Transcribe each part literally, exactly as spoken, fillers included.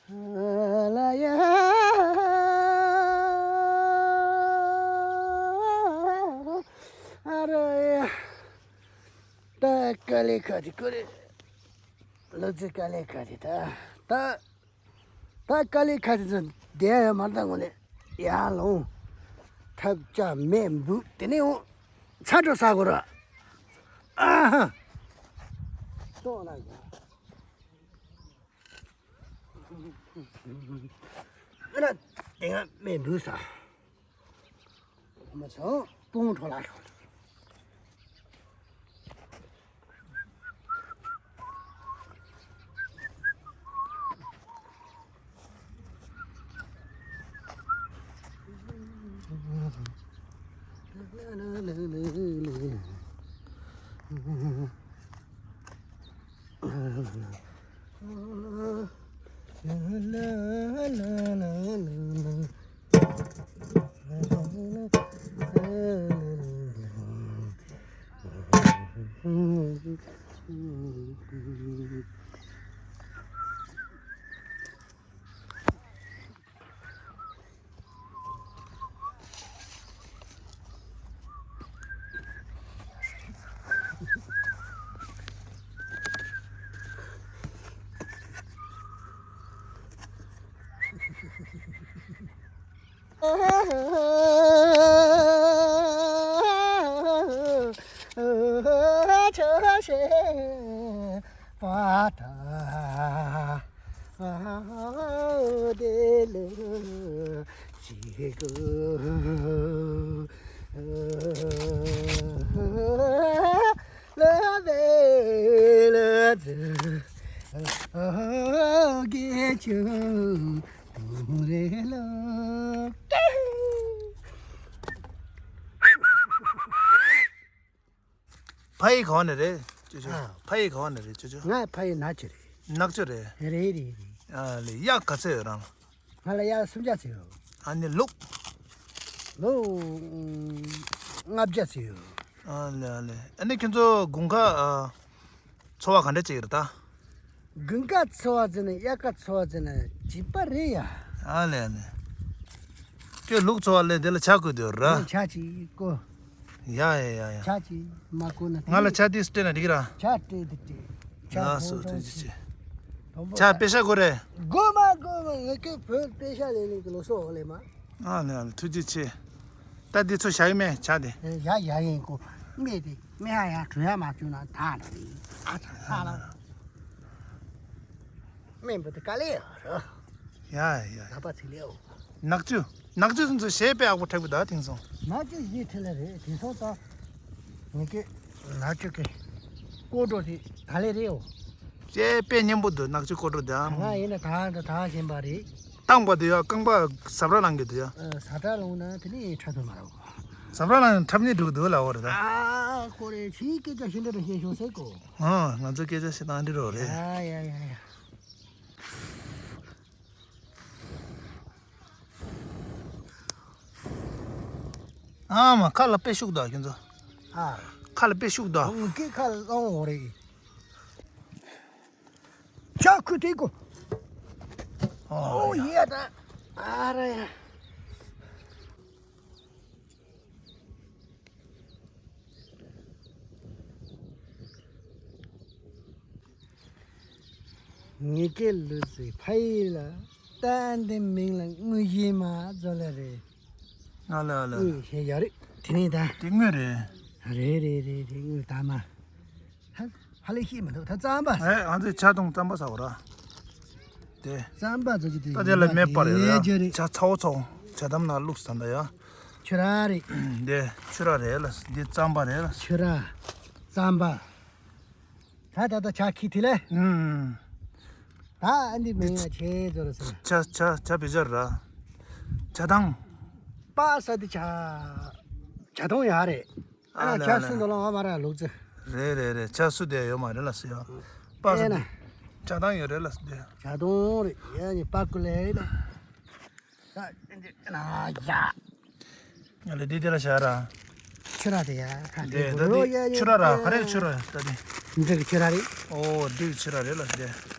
ལ་ཡ། ཨ་རོ་ཡ། ད་དཀའ་ལས་ཁག་དེ་ཀོ་རེད། ལོ་ཚོད་དཀའ་ལས་ཁག་དེ་ད་ད། ད་དཀའ་ལས་ཁག་དེ་ཚོ་བསྡད་ཡོད་མ་རེད། ད་དངོས་གནས་ཡར་ལོངས་ཐབས་ཆག་མེད་འབུ་དེ་ནས་འོང་ཚ་དྲོ་ཟ་དགོས་ར། ཨ་ཧ། ལྟོགས་ན་ཡ། ཨ་ན་དེ་སྔ་མེད་འདུག་ས། མ་སོང་སྤུན་འཕྲོ་ལ་ཤོག་ཕ་ཡི་ག་བ་ནས་རེད་ཅོ་ཅོ། ཨ། ཕ་ཡི་ག་བ་ནས་རེད་ཅོ་ཅོ། ང་ཕ་ཡི་ནག་ཆུ་རེད། ནག་ཆུ་རེད། རེད་རེད་རེད། ཨ་ལེ། གཡག་ག་ཚོད་ཡོད་རང་ལ། ང་ལ་གཡག་སུམ་བརྒྱ་ཙམ་ཡོད། ཨ་ནི་ལུག་ལུག་ལྔ་བརྒྱ་ཙམ་ཡོད། ཨ་ལེ་ཨ་ལེ། ཨ་ནི་ཁྱོད་ཚོ་དགུན་ཁ་ཨ། འཚོ་བ་ག་འདྲ་བྱེད་ཀྱི་རེད་ད། དགུན་ཁ་འཚོ་བ་ཟེར་ན་དབྱར་ཁ་འཚོ་བ་ཟེར་ན་བྱིས་པ་རེད་ཡ། ཨ་ལེ་ཨ་ལེ། ཁྱོད་ལུག་འཚོ་བ་ལས་དེ་ལ་ཇ་བསྐོལ་དུ་ཡོད་ར། ངས་ཇ་ཅིག་བསྐོལ། ཡ་ཡ་ཡ་ཡ། ཇ་ཅིག་མ་བསྐོལ་ན་ང་ལ་ཇ་དེ་སྤྲད་ན་འགྲིག་གི་ར། ཇ་སྤྲད་དེ་སྤྲད། ཇ་ལགས་སོ། ཐུགས་རྗེ་ཆེ། ཇ་པེ་ཤ་དགོས་རེད། དགོས་མ་དགོས་མ་ངས་ཁྱོད་བོད་པེ་ཤ་ལེན་ལེན་གི་ལོ་སོ་ལེ་མ། ཨ་ལེ་ཨ་ལེ། ཐུགས་རྗེ་ཆེ། ད་འདི་ཚོ་བཞག་གི་མེད་ཇ་དེ། ཡ་ཡ་ཡིན་གོ། སྨན་དེ་སྨན་ཧ་ཡ་གྲོད་ཡ་མ་བཅུག་ན་ད་ལ་རེད། ཨ་ཚ་ཚ་ལ། སྨན་འབུ་དེ་དཀའ་ལས་ཡོད་རེད། ཡ་ཡ། ལག་པ་ཚིག་ལེའོ། ནག་ཆུ། ནག་ཆུ་སོང་ཚོ་གཞས་དཔེ་ཡག་པོ་འཁྲབ་གི་འདུག་དེང་སང་། ནག་ཆུ་གཞས་འཁྲབ་ལེ་རེད་དེང་སང་ད། ངེད་ཀྱི་ནག་ཆུ་གི་སྐོར་བྲོ་དེ་ད་ལེ་རེད་འོ། གཞས་དཔེ་སྙན་པོ་འདུག་ནག་ཆུ་སྐོར་བྲོ་དེ་ཨ། ང་ཡིན་ན་ད་ད་ད་བཞིན་པ་རེད། བཏང་པ་དེ་ཡ་རྐང་པ་ཟབ་ར་ལངས་གི་འདུག་ཡ། ཨ། ཟབ་ར་ལངས་ན་དེ་ནི་འཁྲབ་ཐུབ་མ་རེད། ཟབ་ར་ལངས་ན་འཁྲབ་ནི་འགྲིག་འདུག་ལབ་འོ་རེད་ད། ཨ་ཀོ་རེ་ཕྱིའི་སྐད་ཆ་ཞིག་འདྲ་འདྲ་བཤད་ཤོག་ཟེར་གོ། ཨ། ང་ཚོའི་སྐད་ཆ་བཤད་སྟངས་འདི་རོ་རེད། ཡ་ཡ་ཡ་ཡ། ཨ་མ་ཁ་ལ་དཔེ་ཤུགས་འདུག་ཁྱོད་ཚོ། ཨ། ཁ་ལ་དཔེ་ཤུགས་འདུག་འུ་སྐད་ཁ་ལ་ལོང་འོ་རེད། ཇ་ཁུ་དེ་གོ། ཨོ་ཡ་ད། ཨ་ར་ཡ། ངེད་ཀྱི་ལུས་སི་ཕ་ཡི་ལ་ད་འདི་མིང་ལ་དངུལ་གཞས་མ་ཛོ་ལ་རེད། ཨ་ལ་ཨ་ལ། དངུལ་གཞས་ཡ་རེད་དེ་ནས་ད། དེ་དངུལ་རེད། རེད་རེད་རེད་རེད་དངུལ་ད་མ། ཧ་ཧ་ལས་ཤེས་མི་འདུག་ད་རྩམ་པ། ཨེ་ང་ཚོས་ཇ་དང་རྩམ་པ་ཟ་བ་ར། དེ། རྩམ་པ་ཚོ་ཅི་དེ་ད་དེ་ལ་མེ་སྤར་ཡོད་ར། ཇ་ཚ་བོ་ཚ་བོ་ཇ་དམ་ན་བླུགས་ས་འདྲ་ཡ། ཆུ་ར་རེད། དེ་ཆུ་ར་རེད་ལ་འདི་རྩམ་པ་རེད་ལ། ཆུ་ར། རྩམ་པ། ད་ད་ད་ཇ་ཁི་ཐི་ལེ། ཨུམ། ད་ཨ་འདི་མིང་ང་ཆེ་ཛོ་ར་སི། ཇ་ཇ་ཇ་བི་ཇ་ར། ཇ་དང་། པ་ས་འདི་ཇ། ཇ་དང་ཡ་རེད། ཨ་ལེ་ཨ་ལེ། ཇ་སུ་འདོ་ལོང་ཨ་མ་ར་ལུག་ཙི། རེད་རེད་རེད། ཇ་སུ་དེ་ཡོད་མ་རེད་ལ་སུ་ཡོད། པ་སུ་ཨེ་ན། དེ། ཇ་དང་ཡོད་རེད་ལ་སུ་དེ། ཇ་དང་རེད་ཡ་ནི་པ་ཀུ་ལེ་ལ། ད་ཨ་ཡ། ང་ལ་དེ་དེ་ལ་ཞག་ར། ཆུ་ར་དེ་ཡ་ཁ་དེ་དེ་ད་དེ་ཆུ་ར་ར་ག་རེ་ཆུ་ར་ད་དེ། འདི་གི་ཆུ་ར་རེད། ཨོ་འདི་གི་ཆུ་ར་རེད་ལ་སུ་དེ།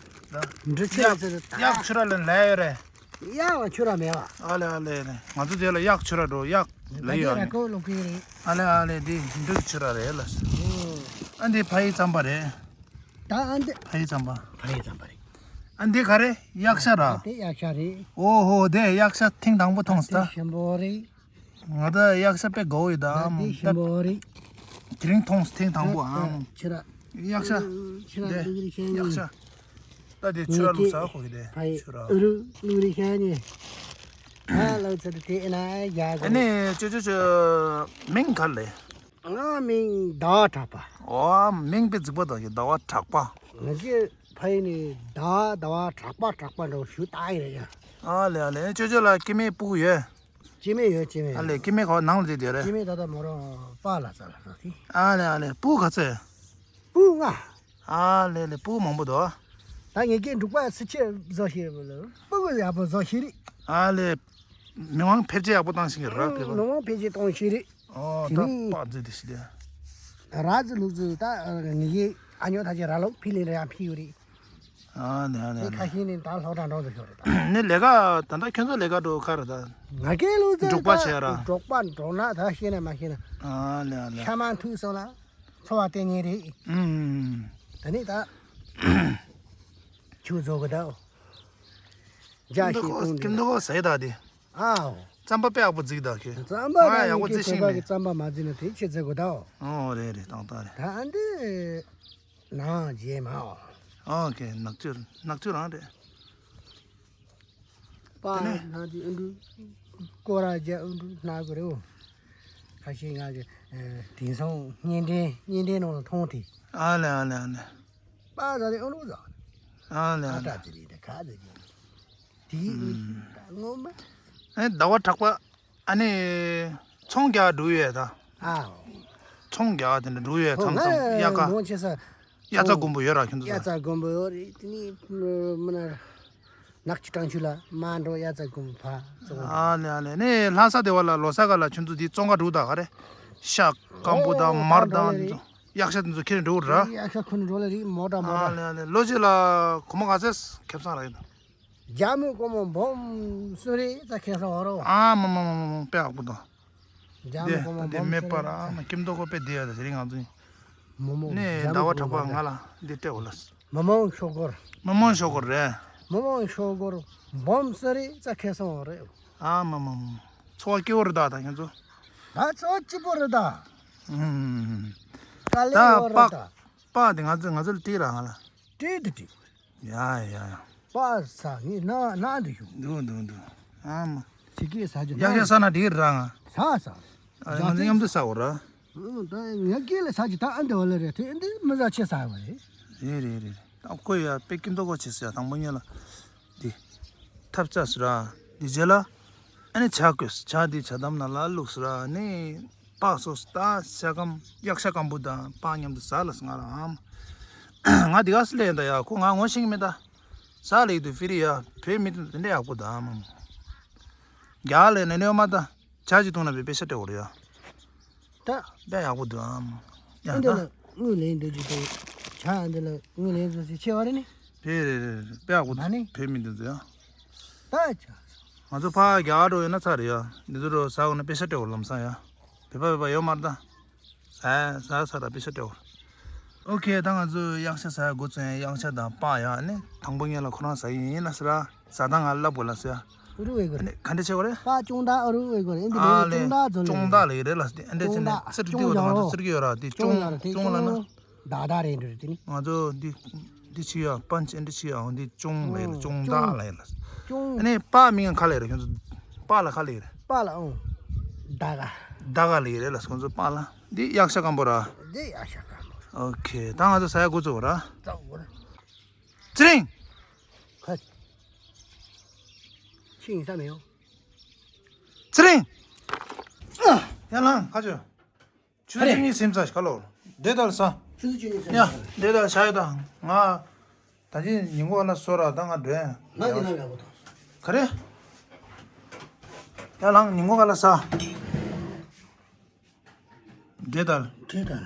འབྲི་ཆུ་ར་ཟེར་ད། གཡག་ཆུ་ར་ལ་ལས་ཡོད་རེད། གཡག་ལ་ཆུ་ར་མེད་བ། ཨ་ལེ་ཨ་ལེ་ལེ། ང་ཚོ་དེ་ལ་གཡག་ཆུ་ར་འགྲོ། གཡག་ལ་ཡོད་ཨ་ནི། ཨ་ལེ་ཨ་ལེ། འདི་འབྲི་ཆུ་ར་རེད་ལ། ཨ་འདི་ཕ་ཡི་རྩམ་པ་རེད། ད་ཨ་འདི་ཕ་ཡི་རྩམ་པ། ཕ་ཡི་རྩམ་པ་རེད། ཨ་འདི་ག་རེ། གཡག་ཤ་ར། ཨ་དེ་གཡག་ཤ་རེད། ཨོ་ཧོ། དེ་གཡག་ཤ་ཐེངས་དང་པོ་མཐོང་སོང་ད། ཞིམ་པོ་རེད། ང་ད་གཡག་ཤ་དཔེ་དགའ་བོ་ཡོད་ད། ད་འདི་ཞིམ་པོ་རེད། དེ་རིང་མཐོང་སོང་། ཐེངས་དང་པོ་ཨང་། ཆེ་ར། གཡག་ཤ། ཆེ་ར་དེ་ལུག་རིགས་ཤ་གཡག་ཤ། ད་དེ་ཆུ་ར་ལུག་ས་ཁོ་གི་དེ་ཕ་ཡི་ཆུ་ར། ཨུ་རུ་ལུག་རིགས་ཤ་ནི། ཨ་ལག་ཚ་དེ་དེ་ཨེ་ན་ཡ་གོ། ཨ་ནི་ཅོ་ཅོ་ཅོ། མིང་ག་རེ་ལབ། ང་མིང་ཟླ་བ་གྲགས་པ། ཨོ། མིང་དཔེ་རྫིག་པོ་འདུག་གི། ཟླ་བ་གྲགས་པ། ང་ཚོའི་ཕ་ཡུལ་ནི་ཟླ་བ་ཟླ་བ་གྲགས་པ་གྲགས་པ་འདྲ་བོ་ཞུ་ད་ཡིན་རེད་ཡ། ཨ་ལེ་ཨ་ལེ། ཅོ་ཅོ་ལ་སྐྱེ་དམན་སྤུ་ཡོད། སྐྱེ་དམན་ཡོད། སྐྱེ་དམན་ཨ་ལེ། ཡོད། སྐྱེ་དམན་ཁོ་ནང་ལ་བསྡད་ཡོད་རེད། སྐྱེ་དམན་ད་ལྟ་མོ་རང་པཱ་ལགས་ས་ལ་ས་སི། ཨ་ལེ་ཨ་ལེ། སྤུ་ག་ཚོད། སྤུ་ལྔ། ཨ་ལེ་ལེ། སྤུ་མང་པོ་འདུག། ད་ངེད་ཀྱི་འབྲུག་པ་སི་ཆེ་བཟོ་ཤེས་སྤུ་གུ་ཡག་པོ་བཟོ་ཤེས་རེད། ཨ་ལེ། མི་མང་ཕལ་ཆེར་ཡག་པོ་བཏང་ཤེས་ཀྱི་རེད་ཕལ་པ། མི་མང་ཕལ་ཆེར་གཏོང་ཤེས་རེད། ཨོ། དེ་ད་ནི་པཱ་ཛི་དེ་ཤི་དེ། ར་ཛི་ལུག་ཛི་ད་ངེད་ཀྱི་ཨ་ཉོ་ད་ཅི་ར་ལོག་ཕི་ལིན་ར་ཡང་ཕི་ཡོད་རེད། ཨ་ནི་ཨ་ནི་ཨ་ནི། ཁ་ཤས་ནི་ད་ལྷོ་བྲག་འགྲོ་འདུག་ཤོར་རེད་ད། ནི་ལས་ཀ་ད་ལྟ་ཁྱོད་ཚོ་ལས་ཀ་འགྲོ་ག་རེད་ད། ང་གའི་ལུག་ཛི་འབྲོག་པ་ད་བྱས་ར། འབྲོག་པ་འགྲོ་ན་ད་ཤེས་ན་མ་ཤེས་ན། ཨ་ནི་ཨ་ནི། ཤ་མ་འཐུང་སོང་ལ། འཚོ་བ་སྟེར་ཉེན་རེད། ཨུམ། ད་ནི་ད་ཆུ་བཟོ་གི་ད། རྒྱ་ཞིག་གཏོང་དུས། ཀིམ་དོ་ཟེར་ད་དེ། ཨའོ། རྩམ་པ་དཔེ་ཡག་པོ་རྫིག་ད་ཁྱོད། རྩམ་པ་ང་ཡག་པོ་རྫིག་ཤེས་མེད། རྩམ་པ་མ་རྫིག་ན་དེ་ཆེ་རྫིག་གོ་ད། ཨོ་རེད་རེད། ཏང་ཏང་རེད། ད་ཨ་འདི་ནང་རྗེས་མ། ཨོ་ཁེ། ནག་ཆུ་ནག་ཆུ་རང་རེད། པ་དེ་ནས་ནང་དེ་ཨ་འདུ་སྐོར་ར་རྒྱ་ཨ་འདུ་སྣ་གོ་རེ་འོ། ཁ་ཤས་ང་གི་དེང་སང་བརྙན་འཕྲིན་བརྙན་འཕྲིན་ནང་ལ་མཐོང་དེ། ཨ་ལེ་ཨ་ལེ་ཨ་ལེ། པ་ཟ་དེ་ཨོ་ནུ་ཟ། ཨ་ལེ་ཨ་ཨ་ལེ། ཏྲ་ཙི་རི་དེ་ཁ་ཙི་རི། དེ་ངོ་མ། ཨེ་ཟླ་བ་གྲགས་པ། ཨ་ནི་ཚོང་རྒྱག་འགྲོ་ཡོད་ད། ཨ། ཚོང་རྒྱག་དེ་འདྲ་འགྲོ་ཡོད་མཚམས་མཚམས། གཡག་ཀ། ལོང་ཆེ་ས། དབྱར་རྩྭ་དགུན་འབུ་ཡོད་ར་ཁྱོད་ཚོ། དབྱར་རྩྭ་དགུན་འབུ་ཡོད་རེད། དེ་ནི་མི་ན། ནག་ཆུ་གྲང་ཆུ་ལ་མ་འགྲོ། དབྱར་རྩྭ་དགུན་འབུ་ཕ་ཚོང་། ཨ་ལེ་ཨ་ལེ། ནི་ལྷ་ས་དེ་བ་ལ་ལོ་གསར་ག་ལ་ཁྱོད་ཚོ་དེ་བཙོང་ག་འགྲོ་ད་ག་རེ། ཤ་སྐམ་པོ་དང་མར་དང་དེ་ཚོ། གཡག་ཤ་དེ་ཚོ་ཁྱེར་འགྲོ་ར། གཡག་ཤ་ཁུར་འགྲོ་ལ་རེད་མོ་ཊ་མོ་ཊ། ཨ་ལེ་ཨ་ལེ། ལོ་གཅིག་ལ་གོ་མ་ག་ཚད་ཁེབས་སང་ར་ཡོད། རྒྱ་མི་སྒོར་མོ་འབུམ་གསུམ་རེ་ཙམ་ཁེ་སང་འོ་རོ། ཨ་མ་མ་མ་མ་མ། དཔེ་ཡག་པོ་འདུག། རྒྱ་མི་དེ་སྒོར་མོ་དེ་འབུམ་མེད་པ་ར། གསུམ་རེ་ཙམ། ཨ་མ་ཀིམ་ཏོ་ཀོ་དཔེ་བདེ་ཡ་ད། དེ་རིང་ང་ཚོ་མོ་མོ་ནས་རྒྱ་མི་ཟླ་བ་གྲགས་པ་ང་ལ་འདི་སྤྲད་འོ་ལ། མོ་མོ་ཤོག་སྒོར། མོ་མོ་ཤོག་སྒོར་རེད། མོ་མོ་ཤོག་སྒོར་འབུམ་གསུམ་རེ་ཙམ་ཁེ་སང་འོ་རེ། ཨ་མ་མ་མ་མ། འཚོ་བ་སྐྱིད་པོ་རེད་ད་ད་ཁྱོད་ཚོ། ད་འཚོ་བ་སྐྱིད་པོ་རེད་ད། ཨུམ། དཀའ་ལས་ད་ཡོད་རེད་པགས་ད། པགས་དེ་ང་ཚོ་ང་ཚོ་ལ་སྤྲད་ར་ང་ལ། སྤྲད་དེ་སྤྲད། ཡ་ཡ་ཡ། པ་ས་ངའི་ན་ན་འདི་ཞུ། འདུག་འདུག་འདུག། ཨ་མ། ཕྱི་སྐད་ས་ཆུ་ཡག་ཡག་ས་ན་འགྲིག་ར་ང་། ས་ས། ཨ་ང་ཚོ་མཉམ་དུ་ས་འོ་ར། ཨ་ད་ངའི་སྐད་ལ་ས་ཆུ་ད་ཨ་འདི་འོ་ལ་རེད་དེ་ཨ་འདི་མི་ཟ་ཆེ་ས་བ་རེད། རེད་རེད་རེད། ད་ཁོ་ཡ་དཔེ་ཀིམ་ཏོ་ཀོ་ཆེ་ས་ཡ། དང་པོ་ཉལ་ལ། འདི། ཐབ་ཚ་སུ་ར། འདི་རྗེས་ལ། ཨ་ནི་ཇ་བསྐོལ། ཇ་འདི་ཇ་དམ་ནང་ལ་བླུགས་སོང་ར། ཨ་ནི་པགས་སོ་སོ་ད་ཤ་སྐམ་གཡག་ཤ་སྐམ་པོ་དང་པགས་མཉམ་དུ་ཟ་ལ་སོང་ང་ལ་ཨམ། ང་འདི་ག་སི་ལེན་ད་ཡ། ཁོ་ང་ངོ་ཤེས་ཀྱི་མེད་ད། ཟ་ལེ་དུ་ཕི་རི་ཡ། བོད་མི་དེ་འདྲ་ཡག་པོ་ད་ཨམ། རྒྱ་ལས་ནས་ནས་མ་ད། ཇ་ཅིག་བཏུང་ན་བའི་པེ་ཤ་སྤྲད་འོ་རེད་ཡ། ད། དཔེ་ཡག་པོ་འདུག་ཨམ། ཡ་ཨ་འདི་ད། ལ་དངུལ་ལེན་འདོད་ཀྱི་འདུག། ཇ་ཨ་འདི་ལ་དངུལ་ལེན་བཟོ་ཞིག་ཆེ་བ་རེད་ནི། རེད་རེད་རེད་རེད། དཔེ་ཡག་པོ་འདུག། ཨ་ནི། བོད་མི་འདི་ཚོ་ཡ། ད་ཇ། ང་ཚོ་ཕ་རྒྱ་གར་འགྲོ་ཡོད་ན་ཚར་རེད་ཡ། འདི་ཚོ་རོ་ཟ་འོ་ན་པེ་ཤ་སྤྲད་འོ་ལམ་སང་ཡ། བོད་པ་བོད་པ་ཡོད་མ་རེད་ད། ཟ་ཟ་ཟ་ད་པེ་ཤ་སྤྲད་འོ། ཨོ་ཁེ། ད་ང་ཚོ་གཡག་ཤ་ཟ་འགོ་བཙུགས་ཡ། གཡག་ཤ་དང་པགས་ཡ། ཨ་ནི་དང་པོ་ཉལ་ལ་ཁོ་རང་ཟ་ཡིན་ཡིན་ན་ཟེར་ར། ཟ་ད་ང་ལབ་དགོས་ལ་ཟེར། ཨུ་རུ་ཝེ་གོ་རེད། ཨ་ནི་ག་འདྲ་བྱེད་དགོས་རེད། པ་ཅུང་ད་ཨུ་རུ་ཝེ་གོ་རེད། འདི་ཨ་ལས་ལེ། ཅུང་ད་ཛོ་ལེ། ཅུང་ད་ལ་ཡི་རེད་ལ་ཟེར། ཨ་འདྲ་བྱས་ནས་ཙི་ཏི་ཏི་འོ་ད་ང་ཚོ་ཙི་ཏི་ཡོད་ར། དེ་ཅུང་ཅུང་ལ་ན། ད་ད་རེད་འདྲ་རེད་དེ་ནི། ང་ཚོ་འདི་འདི་ཆི་ཡ་པན་ཅི་ཨ་འདྲ་ཆི་ཡ་འོ་འདི་ཅུང་ལ་ཡི་རེད། ཅུང་ད་ལ་ཡི་ལ། ཅུང་། ཨ་ནི་པ་མིང་ག་ལ་ཡི་རེད། ཁྱོད་ཚོ་པ་ལ་ག་ལ་ཡི་རེད། པ་ལ་ཨོ། ད་ག་ད་ག་ལ་ཡི་རེད་ལ། ཁྱོད་ཚོ་པ་ལ། འདི་གཡག་ཤ་སྐམ་པོ་ར། འདི་གཡག་ཤ་སྐམ་པོ། ཨོ་ཁེ། ད་ང་ཚོ་ཟ་ཡ་འགོ་བཙུགས་ར། ཙག་གོ་ར། ཚེ་རིང་། ཁ། ཕྱིན་ས་མེད་ཡོ། ཚེ་རིང་། ཡ་ལང་ཁ་ཆོ། ཆུ་ཚོད་བཅུ་གཉིས་ཟིན་ཚར་ཤག་ལོ། འདྲེ་དལ་ས། ཆུ་ཚོད་བཅུ་གཉིས་ཟིན་ཡ། ཚར་ཤག་འདྲེ་དལ་ཤ་ཡོད་ད། ང་། ད་ཅི་ཉིན་གུང་ལ་སོ་ར་ད་ང་འགྲོ་ཡ། ང་འདི་ན་ཡག་པོ་ཐོག་སོ། ག་རེ། ཡ་ལང་ཉིན་གུང་ག་ལ་ས། འདྲེ་དལ། འདྲེ་དལ།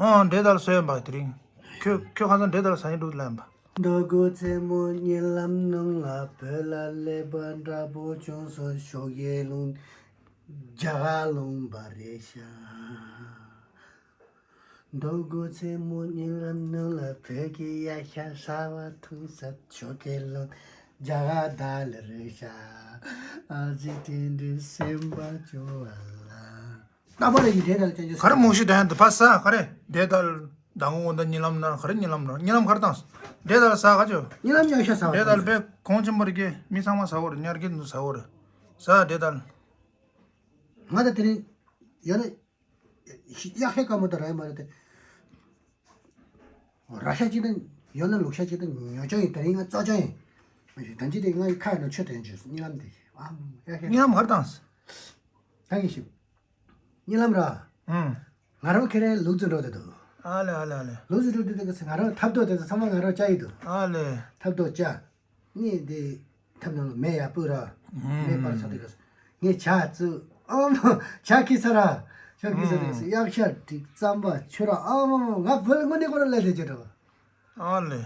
ཨོ་འདྲེ་དལ་སོ་ཡ་འབའ་དེ་རིང་། ཁྱོད་ཁྱོད་ཁ་སང་འདྲེ་དལ་ས་ཡིན་འགྲོ་ལ་ཡིན་པ། འདོད་དགུ་མཚན་མོ་གཉིད་ལམ་ནང་ལ། བོད་ལ་ཀླད་པ་འདྲ་པོ་བྱུང་སོང་། ཞོགས་ཀས་རླུང་རྒྱ་གར་ལུང་པ་རེད་ཤག་འདོད་དགུ་མཚན་མོ་གཉིད་ལམ་ནང་ལ། བོད་ཀྱི་ཡ་ཤ་ཟ་བ་འཐུང་ས། ཞོགས་ཀས་རླུང་རྒྱ་གར་དག་ལ་རེད་ཤག་ཨ་ཙི་དེ་འདྲའི་སེམས་པ་སྐྱོ་བ་ལ། རྟག་པར་ཡི་འབྲས་དང་ཅན་གྱི་ག་རེ་མུ་བཞི་ལྡན་དུ་ཕ་ས་ག་རེ་འབྲས་དང་ཟླ་ངོ་དང་གཉིད་ལམ་ན་ག་རེ་གཉིད་ལམ་ན་གཉིད་ལམ་ག་རེ་བཏང་འབྲས་དང་ཟ་ག་ཅོ། གཉིད་ལམ་ཡང་ཤ་ཟ་བ་འབྲས་དང་དཔེ་གོང་ཆེན་པོ་རེད་གི་མི་ཚང་མ་ཟ་བོ་རེད། ཉར་གི་འདུག་ཟ་བོ་རེད། ཟ་འབྲས་དང་། ང་ད་དེ་རིང་ཡོད་ན་གཡག་ཤ་དཀར་མོ་དང་ར་ཡི་མ་རེད་དེ། ར་ཤ་གཅིག་དང་ཡོད་ན་ལུག་ཤ་གཅིག་དང་ཉོ་ཆོག་ཡིན། དེ་རིང་ང་བཙོ་ཆོག་ཡིན། མ་གཞི་ད་ཅི་དེ་ང་ཡི་ཁ་ཡོད་ན་ཆོ་དོན་བྱོས་སོ་གཉིད་ལམ་དེ་ཨ་མ་གཡག་ཤ་གཉིད་ལམ་ག་རེ་བཏང་། ད་ངས་ཞིབ། གཉིད་ལམ་ར། ཨང་། ང་རང་ཁེ་རེ་ལུག་རྫི་འགྲོ་དེ་འདུག་ཨ་ལེ་ཨ་ལེ་ཨ་ལེ། ལུག་རྫི་འགྲོ་དེ་དེ་ག་ཚེ་ང་རང་ཐབ་རྡོ་དེ་ཚོ་ཚང་མ་ང་རང་བཅའ་ཡི་འདུག་ཨ་ལེ། ཐབ་རྡོ་བཅའ། ངས་དེ་ཐབ་ནང་ལ་མེ་ཡར་སྤོས་ར། མེ་སྤར་ཚར་དེ་ག་ཚེ་ངས་ཇ་བཙུགས། ཨ་མ་ཇ་ཁྱི་ཚར་ར། ཇ་ཁྱི་ཚར་དེ་ག་ཚེ་གཡག་ཤ་སྒྲིག་རྩམ་པ་མཆོད་ར། ཨ་མ་མ་ང་བུ་ལ་དངོས་གནས་ཁོ་རང་ལས་དེ་བྱེད་འགྲོ། ཨ་ལེ།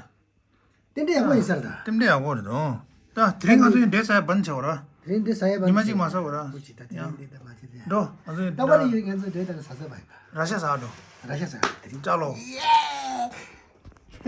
རྟེན་འབྲེལ་ཡག་པོ་ཡིན་ས་རེད་ད། རྟེན་འབྲེལ་ཡག་པོ་རེད་དོ། ད་དེ་རིང་ང་ཚོ་ཡིན་འབྲས་ཟ་ཡ་བན་ཆེ་བ་ར། དེ་རིང་འབྲས་ཟ་ཡ་བན་ཉི་མ་གཅིག་མ་ཟ་བ་ར། ཨུ་ཅི་ད་དེ་ཡང་འདི་ད་མ་བྱེད་དེ། འགྲོ་ང་ཚོ་ཡིན་ད་བར་ཡིན་ང་ཚོ་འབྲས་ད་ཟ་ཟ་བ་ཡིན་ད། ར་ཤ་ཟ་འགྲོ། ར་ཤ་ཟ་དེ་རིང་ཅག་ལོ། ཡེ།